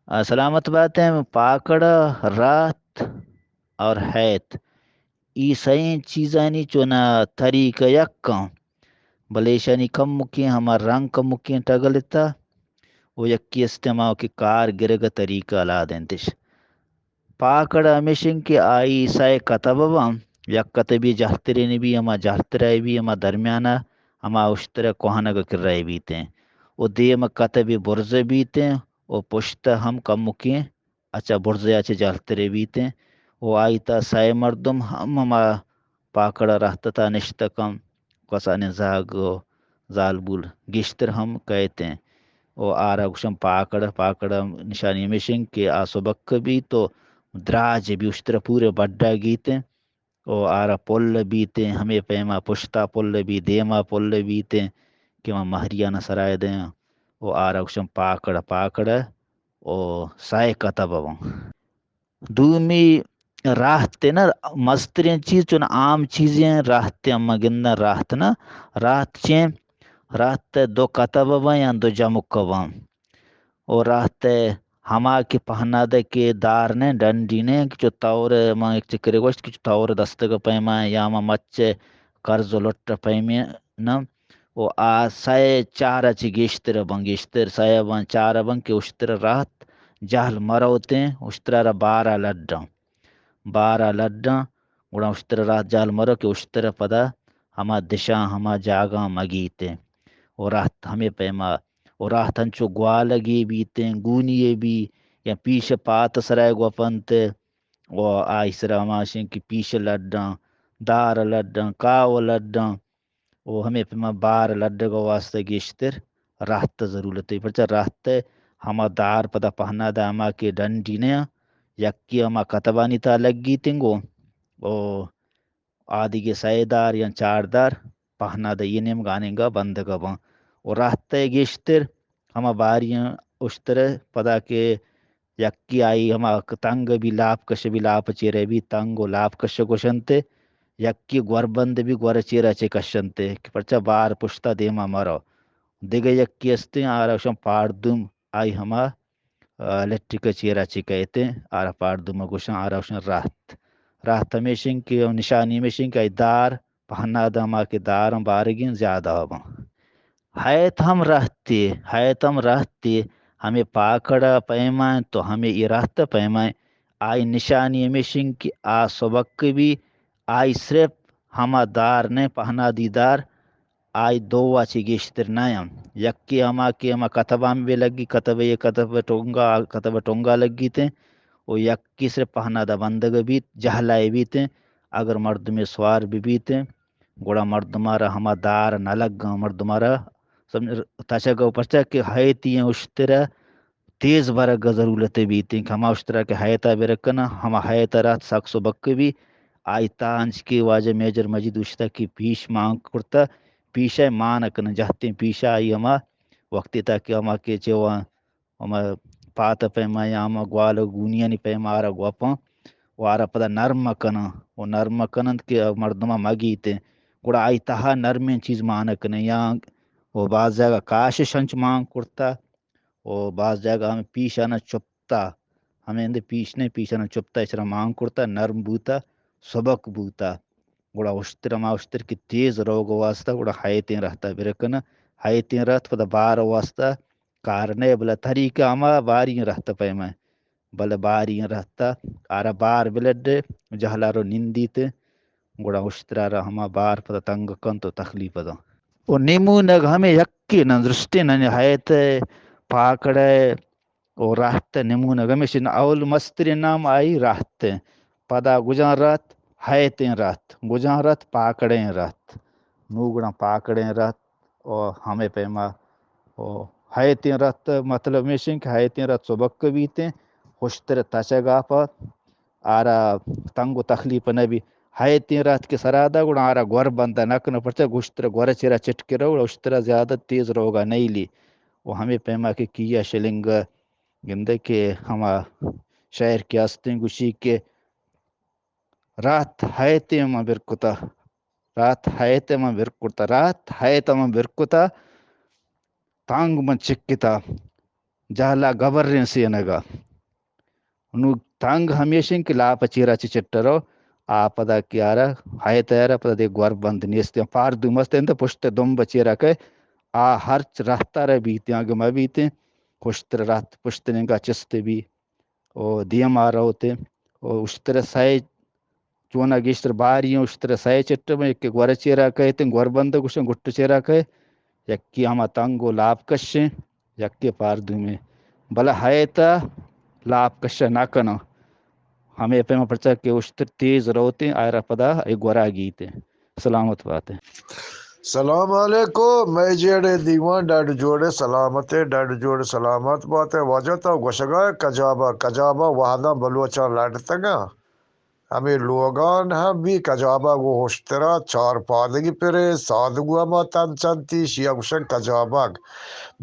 آ، سلامت باتیں۔ پاکڑ، رہت اور ہیت، ای سئیں چیزانی چونا طریقہ یکاں، بلے ایشانی کمکیں ہما رنگ کمکیں ٹگلتا و یکی استعمال کہ کار گرگ طریقہ الاد انتش۔ پاکڑ ہمیش انت کہ آئی سئے کتب باں، یک کتبی جہلترین بی، ہما جہلترائے بی، ہما درمیانہ، ہما اشترہ کوہنگ کرائے بیتیں و دیم کتبی برز بیتیں و پشت ہم کمکیں اچا برزے ءَ چہ جہلترے بیتیں و آئی تہا سئے مردم ہم ہما پاکڑ ءَ رہت ءِ تہا نشتگ انت، کسانیں زہگ و زالبول گیشتر ہم کئیتیں و آرا گوشن پاکڑ۔ پاکڑ ءِ نشانی ہمیش انت کہ آ سبک بیت و دراج بی، اشتر پورے بڈا گیتیں و آرا پل بیتیں، ہمے پیما پشتا پل بی، دیما پل بیتیں کہ ما مہریانا سرائے دیں و آرا گوشن پاکڑ، پاکڑ و سئے کتب باں۔ دومی رہت نا، مستریں چیز چون عام چیزیں رہت، اما گندن رہت نا، رہت چیں؟ رہت دو کتب باں یا دو جمک باں و رہت ہما کہ پہنادہ کہ دار نے، ڈنڈی نے کہ چو تور، من یک چکرے گوشت کہ چو تور دستگ پیما یا ہما مچ کرز و لٹ پیمے نا و آ سئے چار ءَ چہ گیشتر بن، گیشتر سئے بن، چار بن کہ اشتر رہت جہل مروتیں، اشتر را بارا لڈاں، بارا لڈاں، گڑا اشتر رہت جہل مرو کہ اشتر پدا ہما دشاں ہما جاگاں مگیتیں و رہت ہمے پیما و رہت انچو گوالگے بیتیں، گونی بی یا پیش پات سرا گوپنت و آئی سرا ہماشیں کہ پیش لڈاں، دار لڈاں، کاو لڈاں۔ و ہمے پیما بار لڈگ ءِ واسطہ گیشتر رہت ءِ ضرورت ہے، پرچا رہت ءِ ہما دار پدا پہنادہ ہما کہ ڈنڈی نیا، یکی ہما کتبانی تہا لگیتیں گوں و آدگہ سئے دار یا چار دار پہنادہ یہ نیمگا آننگا بندگا باں و رہت ءِ گیشتر ہما باریں اشتر پدا کہ یکی آئی ہما تنگ بی، لاپ کش بی، لاپ چیرے بی، تنگ و لاپ کش گوشنت، یکی گور بند بی، گور چیرا چہ کشنت کہ پرچا بار پشتا دیما مرو۔ دگہ یکی استیں، آرا گوشن پاردوم، آئی ہما، آ، لٹک چیرا چہ کئیتیں، آرا پاردوم گوشن، آرا گوشن رہت۔ رہت ہمیش انت کہ نشانی ہمیش انت کہ آئی دار پہنادہ ہما کہ داراں بارگیں زیادہ باں۔ ہیت ہم رہتے، ہیت ہم رہتے، ہمے پاکڑ ءِ پیما انت تو ہمے اے رہت ءِ پیما انت۔ آئی نشانی ہمیش انت کہ آ سبک بی، آئی صرف ہما دار نے پہنادی دار، آئی دو ءَ چہ گیشتر نہ انت۔ یکے ہما کہ ہما کتباں بہ لگی، کتب ءَ، کتب ءِ ٹونگا، کتب ءِ ٹونگا لگیتیں و یکے صرف پہنادہ بندگ بیت، جہلائے بیتیں۔ اگر مردمے سوار بہ بیتیں، گڑا مردمارا ہما دار نہ لگاں، مردمارا سمجھ، تچگ ءَ، پرچا کہ ہیتی اشترا تیز برگ ءِ ضرورت بیتیں کہ ہما اشترا کہ ہیتا برکناں، ہما ہیت ءَ رہت سک سبک بی، آئی تہا انچ کہ واجہ میجر مجید گوشتہ کہ پیش مان کرتہ، پیشا مان کنن، جہتیں پیشا آئی ہما وقتی تہا کہ ہما کہ چہ ہما پات ءِ پیما یا ہما گوال و گونیانی پیما آرا گوپاں و آرا پدا نرم کناں و نرم کننت کہ مردماں مگیتیں، گڑا آئی تہا نرمیں چیز مان کنن یا و باز جاگہ کاشش انچ مان کرتہ و باز جاگہ ہمے پیشانا چپتا، ہمے اندے پیش نے، پیشانا چپتا، اشرا مان کرتہ، نرم بوتہ، سبک بوتہ۔ گڑا اشتر، ہما اشتر کہ تیز روگ ءِ واسطہ گڑا ہیتیں رہتا برکنہ، ہیتیں رہت پدا بار ءِ واسطہ کار نئے، بلے طریقہ ہما باریں رہت پیما، بلے باریں رہتا آرا بار بلڈ، جہلا رو نندیت، گڑا اشترا را ہما بار پدا تنگ کنت و تکلیف داں۔ و نمونگ ہمے یکے نہ، درستیں نہ، ہیت ءِ، پاکڑ ءِ و رہت ءِ نمونگ ہمیش انت۔ اول مستریں نام آئی رہت انت، پدا گجاں رہت، ہیتیں رہت، گجاں رہت، پاکڑیں رہت۔ نوں گڑا پاکڑیں رہت و ہمے پیما و ہیتیں رہت، مطلب ہمیش انت کہ ہیتیں رہت سبک بیتیں، ہشتر تچگا پہ آرا تنگ و تکلیف نہ بی۔ ہیتیں رہت کہ سرا دا گڑا آرا گور بندہ نہ کنو، پرچا گوشتر گور چیرا چٹکرو، گڑا اشترا زیادہ تیز روگا نئیلی۔ و ہمے پیما کہ کیا شلنگ گندے کہ ہما شاعر کہ استیں گوشی کہ رہت ہیت ءَ من بر کتہ، رہت ہیت ءَ من بر کتہ، رہت ہیت ءَ من بر کتہ، تانگ من چکتہ، جہلا گبریں سینگا۔ نوں تنگ ہمیش انت کہ لاپ چیرا چہ چٹرو، آ پدا کہ آرا ہیت ء را پدا دے گور بند نیست، پاردو مست انت، پشت دمب چیرا کہ آ ہرچ رہتا را بیت، آنگہ مہ بیت، ہشتر رہت پشت ننگا چست بی، او دیما روت، او اشتر سئے چونا گیشتر باری ایں، اشتر سئے چٹ بیں، یکے گور چیرا کئیت، گور بند گوشن، گٹ چیرا کئے، یکے ہما تنگ و لاپ کشیں، یکے پاردومیں۔ بلے ہیتا لاپ کش نہ کناں۔ ہمے پیما پرچا کہ اشتر تیز روتیں، آئرا پدا اے گورا گیتیں۔ سلامت باتیں۔ سلام علیکم، مئے جیڑے دیوان، ڈڈ جوڑے سلامتے، ڈڈ جوڑے سلامت باتے۔ واجہ تو گوشگا کجابا، کجابا وہداں بلوچاں لڈتگاں۔ ہمے لوگان ہم بی کجابگ و ہشترا چار پادگی پرے، سادگو ہما تن چنتی، شیا گوشن کجابگ۔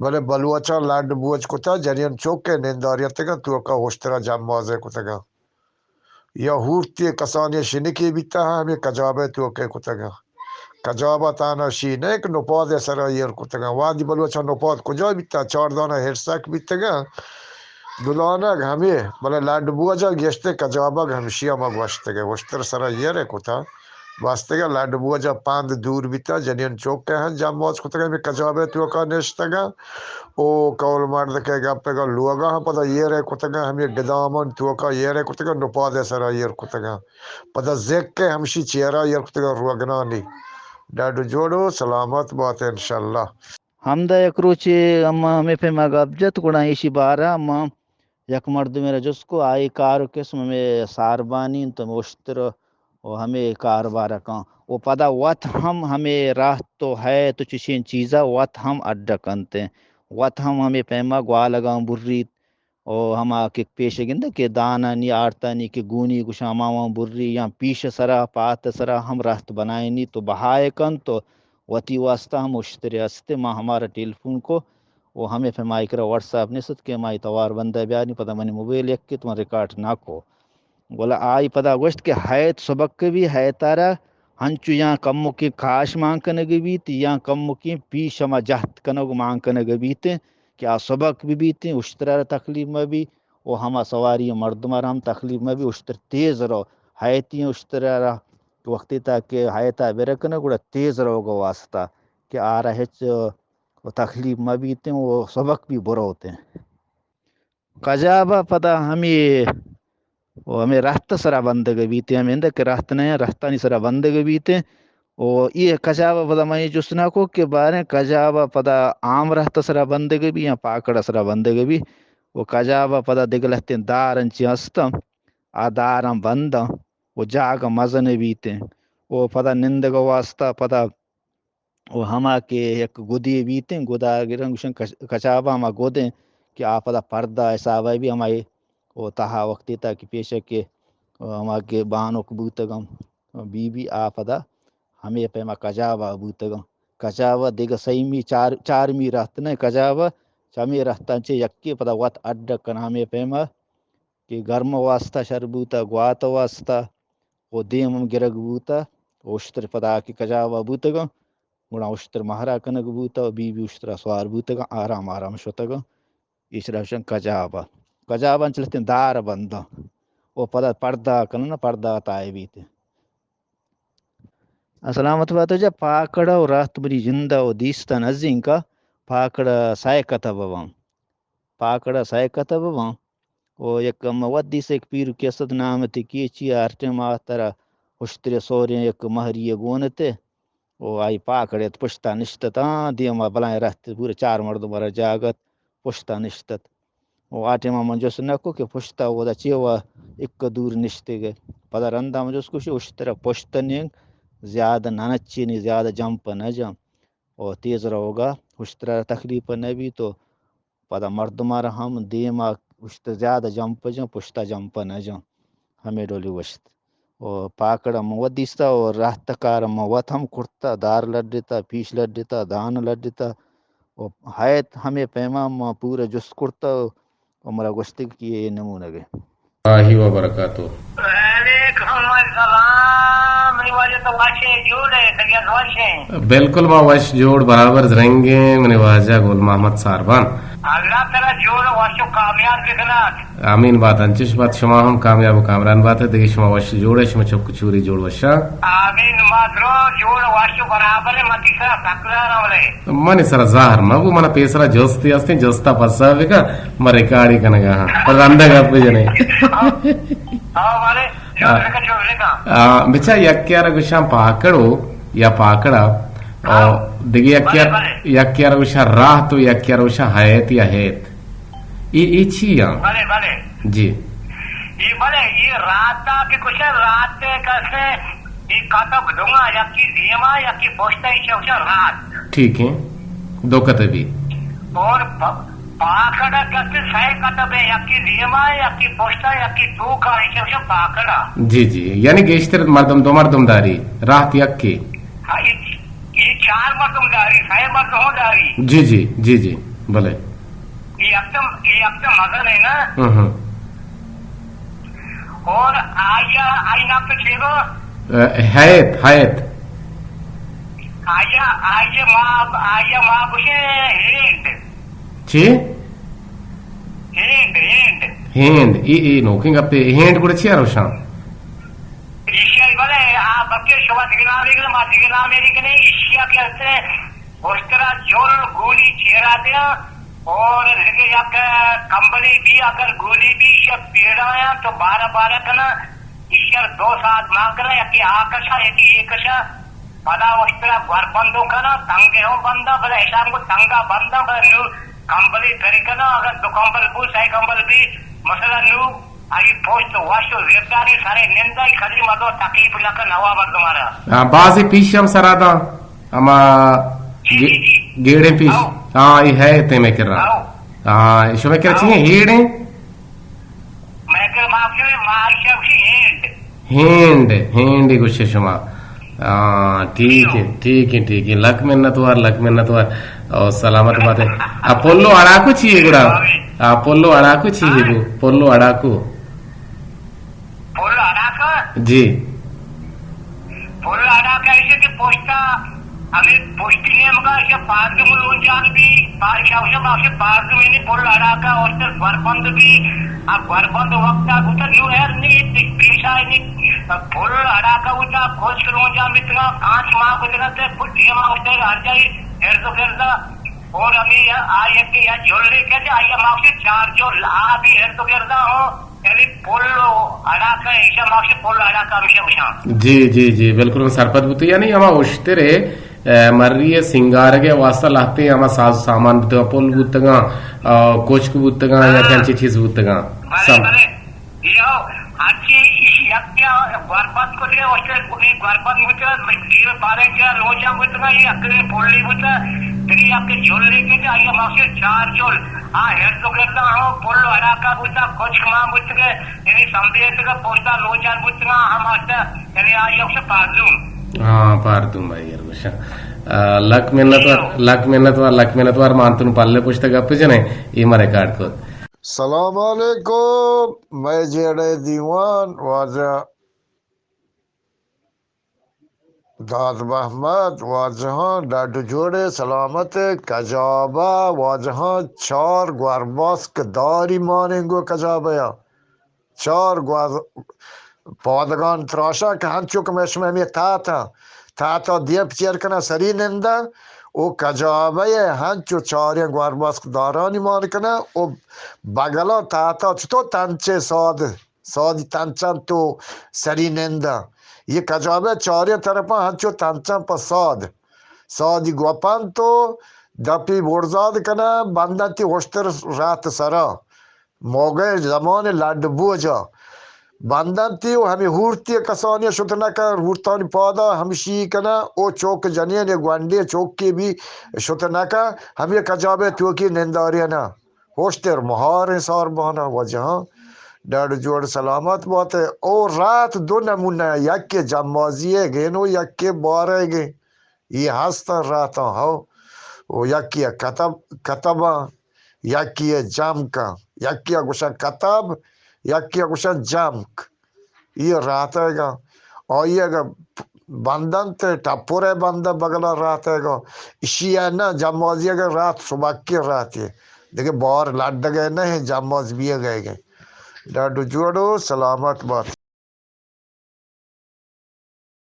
بلے بلوچاں لڈ بوج کتا، جنین چوکے ننداریتگاں، توکا ہشترا جمازے کتگاں۔ یا ہورتی کسانی شنکی بیتا، ہمے کجابے توکے کتگاں۔ کجابا تانا شی نہ کہ نپاد سرا ایر کتگاں۔ وادی بلوچاں نپاد کجا بیتا؟ چار دانا ہرسک بیتگاں۔ دلانگ ہمے، بلے لڈ بوجا گیشتر کجابگ ہمشی ہما گوشتگے، وشتر سرا یرے کتا۔ بستگے لڈ بوجا پند دور بیتا، جنین چوکے ہن جماز کتگے، ہمے کجابے توکا نشتگا۔ او کول مرد کے گپے گا لوگا ہم پدا یرے کتگا، ہمے گدامن توکا یرے کتگا، نپادے سرا یر کتگا۔ پدا زکے ہمشی چیرا یر کتگا روگنانی۔ ڈڈ جوڑو سلامت بات انشاءاللہ۔ ہمدا یک روچے اما ہمے پیما گپ جت، گڑا ایشی بارا اما یک مردمے را جست کو، آئی کار و قسم ہمے ساربانی انت، ہمے اشتر و ہمے کاربار کن۔ و پدا وت ہم ہمے رہت و ہیت و چشیں چیزا وت ہم اڈ کنت۔ وت ہم ہمے پیما گوالگاں بریت، و ہما کہ پیش گندہ کہ دانانی آرتانی کہ گونی گوشاں ہماواں بری یا پیش سرا پات سرا ہم رہت بنائینی تو بہائے کنت و وتی واسطہ ہم اشترے است۔ ما ہمارا ٹیلیفون کو و ہمے پہ مائی کرا واٹس ایپ نیست کہ مائی توار بندہ بیارنی، پدا منی موبائل یک کت من ریکارڈ نہ کو۔ گڑا آئی پدا گوشت کہ ہیت سبک بی، ہیتارا ہنچو یا کمکیں کاش مان کنگ بیت یا کمکیں پیش ہما جہت کنگ مان کنگ بیت کہ آ سبک بہ بیت، اشترا را تکلیف مہ بی و ہما سواری مردم را ہم تکلیف مہ بی، اشتر تیز رو، ہیتی اشترا را وقتی تا کہ ہیتا برکنہ گڑا تیز روگ واسطہ کہ آرا ہچ و تکلیف مہ بیت و سبک بی بروت۔ کجابا پدا ہمے و ہمے رہت سرا بندگ بیت، ہمیندا کہ رہت نہ، رہتانی سرا بندگ بیت۔ و اے کجابا پدا من اے جست نہ کو کہ باریں کجابا پدا عام رہت سرا بندگ بی یا پاکڑ سرا بندگ بی۔ و کجابا پدا دگہ لہتیں دار انچیں ہستاں، آ داراں بنداں و جاگہ مزن بیتیں و پدا نندگ واسطہ پدا و ہما کہ یک گدے بیتیں، گدا گرن گوشن کچ-، کچابا ہما گدیں کہ آ پدا پردہ حسابا بی ہمائی و تہا وقتی تا کہ پیشہ کہ ہما کہ بانک بوتگاں بی بی آ پدا ہمے پیما کجابا بوتگاں۔ کجابا دگہ سیمی چار-، چارمی رہت نہ کجابا چمی رہتاں چہ یکے پدا وت اڈ کن ہمے پیما کہ گرم واسطہ شر بوتا، گوات واسطہ و دیم ہم گرگ بوتا، اشتر پدا کہ کجابا بوتگاں، گڑا اشتر مہرا کنگ بوتا و بی بی اشترا سوار بوتگاں، آرام آرام شتگاں۔ ایشرا گوشن کجابا۔ کجابا انچ لہتیں دار بنداں و پدا پردہ کنن، پردہ تائے بیت۔ سلامت بات جا پاکڑا و رہت بری جندا و دیستا نزینکا پاکڑا سائے کتب بباں۔ پاکڑا سئے کتہ بباں۔ و یک ہم وت دیست یک پیرکے است ات نام ات کیچی، ہر ٹائم آ ترا اشترے سوریں یک مہری ء گون ات و آئی پاکڑ ات پشتا نشت ات، آں دیما بلائیں رہت پورے چار مردم را جاگہ ات پشتا نشت ات۔ و آ ٹائما من جست نہ کو کہ پشتا اودا چے و اک دور نشتگ ء۔ پدا رندا من جست کو شی اشترا پشت نینگ زیادہ نہ نچینی، زیادہ جمپ نہ جم و تیز روگا اشترا تکلیف نہ بیت و پدا مردماں را ہم دیما اشتر زیادہ جمپ جن، پشتا جمپ نہ جن۔ ہمے ڈولی گوشت۔ و پاکڑ ہم وت دیستا و رہت کار ہم وت ہم کرتا، دار لڈتا، پیش لڈتا، دان لڈتا و ہیت ہمے پیما ما پورا جست کرتا و مارا گوشتگ کہ اے نمونگے۔ اللہ و برکاتہ۔ وعلیکم السلام، منی واجہ تو وش ئے، جوڑ ئے، خیریت وش ئے؟ بالکل ما وش جوڑ برابر زرنگیں منی واجہ گل محمد ساربان۔ اللہ ترا جوڑ وش و کامیاب بکنات۔ آمین بات، انچش بات، شما ہم کامیاب و کامران بات، دگہ شما وش جوڑ، شما چک چوری جوڑ وشا۔ آمین، ما درو جوڑ وش و برابر، متی سرا تکرار ولے۔ منی سرا زہر مہ بو، منا پیسرا جستی ہستیں، جستا پسا بکن، ما ریکارڈی کنگا ہاں، پر رندا گپ بجنے۔ ہاں، بلے، جوڑ بکن، جوڑ بکن۔ آ، بچا یک یارا گشاں پاکڑو یا پاکڑا، آ، ہاں۔ دگہ یک بلے، یار، بلے۔ یک یارا گشاں راہ تو یک یارا گشاں حیت یا حیت۔ ای، ای چی ہاں؟ بلے، بلے۔ جی۔ ای بلے، ای راتا کہ کچھ راتے کسے، ای کتب دونگا، یکی دیما، یکی پشتا، ای چوشا رات۔ ٹھیک ہے۔ دو کتبی۔ اور پ-، پاکڑا کسے سئے کتب ہے، یکی دیما، یکی پشتا، یکی توکا، ای چوشا پاکڑا۔ جی، جی۔ یعنی گیشتر مردم، دو مردم داری، رات یکی۔ ہاں، ای، ای چار مردم داری، سئے مردم داری۔ جی، جی، جی، جی۔ بلے۔ ای یکدم، ای یکدم مزن ہے نا۔ ہم، ہم۔ اور آیا، آئی نام تو چی گو؟ اے، حیت، حیت۔ آیا، آیا ما، آیا ما گوشے ہینڈ۔ چی؟ Hand, hand. ہینڈ، ای، ای نوکیں گپے، ہینڈ گڑا چی روشاں؟ ایشی ء بلے، آ، بلکہ شما دگہ نامے کنئے، ما دگہ نامے کنیں، ایشی ء کہ ہستیں، اشترا جل گولی چیرا دیا، اور دگہ یک کمبلی بھی، اگر گولی بھی ایشی ء پیڑا یا تو بارہ بارہ کنا، ایشی ء دو ساعت مان کنا، یکی آ کشا، یکی اے کشا، پدا اشترا گور بندو کنا، تنگے ہوں بندا، بلے اشان کو تنگا بندا، بلے نو کمبلی پری کنا، اگر دو کمبل بو، سئے کمبل بھی، مثلا نو آئی پشت وش و زیرداری سرے نندائی، کدی مردم تکلیف نہ کن، نوا مردم آرا۔ ہاں، بازی پیش ہم سرا دا، اما جی، گے-، جی، جی۔ گیڑیں پیش۔ آؤ۔ ہاں، ای ہے تے میں کر رہا۔ آؤ۔ ہاں، شو میں کر آؤ۔ چاہیے ہیڑیں؟ میں کر معاف کرے، ما شب کی ہینڈ۔ ہینڈ، ہینڈ گوشے شما۔ ہاں، ٹھیک ہے، ٹھیک ہے، ٹھیک ہے۔ لک منت وار، لک منت وار۔ او سلامت بات ہے۔ آ پلو اڑاکو چی ہے گڑا؟ آ پلو اڑاکو چی ہے گو؟ پلو اڑاکو۔ پلو اڑاکو؟ جی۔ پلو اڑاکو ایسے کہ پوچھتا ہمیں پشتی نیمگا ایشا پاردم لونجان بی، پا-، ایشا، ایشا باکش پاردم، یعنی پل اڑاکا اوشتر گوربند بی، آ گوربند وقتا گوتا نو ہر نی، پیشا نی، پل اڑاکا گوتا کچک لونجان بیتگا، کانچ ماں گوتگا تے پل دیما اوشتر ہر جائی ارد گردا، اور ہمیں یا، آ یکی یا جلے کہتے، آیا ماکش چار جل، آ بھی ارد گردا ہو، یعنی پل اڑاکا، ایشا ماکش پل اڑاکا ہمیشہ گوشاں۔ جی، جی، جی، بالکل من سرپد بوتو۔ یعنی ہما اشترے اے، مری ء سینگارگ ء واستہ لہتیں ہما ساز سامان بوتگاں، پل بوتگاں، آ، کچک بوتگاں یا ہاں۔ چنچی چیز بوتگاں۔ بلے، سم- بلے۔ یہ ہرچی ایشی یک یا گوربند کو دے، اس نے گوربند بوتگاں، دیر بارے کیا لوجا بوتگاں، یہ اکلے پلی بوتا، تری یک جلی کے آیا ماکشے چار جل، آ ہر تو کرتا ہوں، پل علاقہ بوتا، کچک ماں بوتگے، یعنی سمجھے تگا پوستا لوجان بوتگاں، ہم آستا، یعنی آ یک سے پاردوم۔ ہاں، پاردوم بھائی۔ آ، لک منت وار، لک منت وار، لک منت وار، مان تنو پلے پشت گپ جنے، اے ما ریکارڈ کت۔ سلام علیکم، مئے جیڑے دیوان، واجہ داد محمد، واجہاں ڈڈ جوڑے، سلامت، کجابہ، واجہاں چار گورباسک داری مانیں گو کجابہ یا۔ چار گوز پادگان تراشا کہ ہنچو کہ مئے شمئے ہمے تحت ء، تحت ء دیپ چیر کناں سری ننداں، او کجابہ ء ہنچو چاریں گورباسک دارانی مان کناں، او بگلاں تحت ء چتو تنچے ساد، سادی تنچاں تو سری ننداں۔ یہ کجابہ چاریں طرفاں ہنچو تنچاں پہ ساد، سادی گوپاں تو دپی برزاد کناں، بنداں تی ہشتر رات سرا۔ موگئے زمان لڈ بوجا بندنتی و ہمے ہورتی کسانی شت نکن، ہورتانی پادا ہمشی کنن او چوک جنین گونڈی چوکی بی شت نکن، ہمے کجابے توکی ننداری نہ۔ ہوشتر مہاریں ساربانا واجہاں ڈڈ جوڑ سلامت باتے۔ او رات دو نمونہ، یکے جمازی گین و یکے بارے گین۔ اے ہستاں راتاں ہو۔ و یکی ء کتب، کتباں، یکی ء جمکاں، یکی ء گوشاں کتب، یکی ء گوشاں جمک۔ اے راتگاں، آئی اگہ بندنت، ٹپر ء بندن بگلا راتگاں، اشی ء نہ جمازی اگہ رات سبکی راتے۔ دگہ بار لڈگ ءَ نہ ایں، جماز بیگ ءَ ایں۔ ڈاڈو جوڑو، سلامت بات۔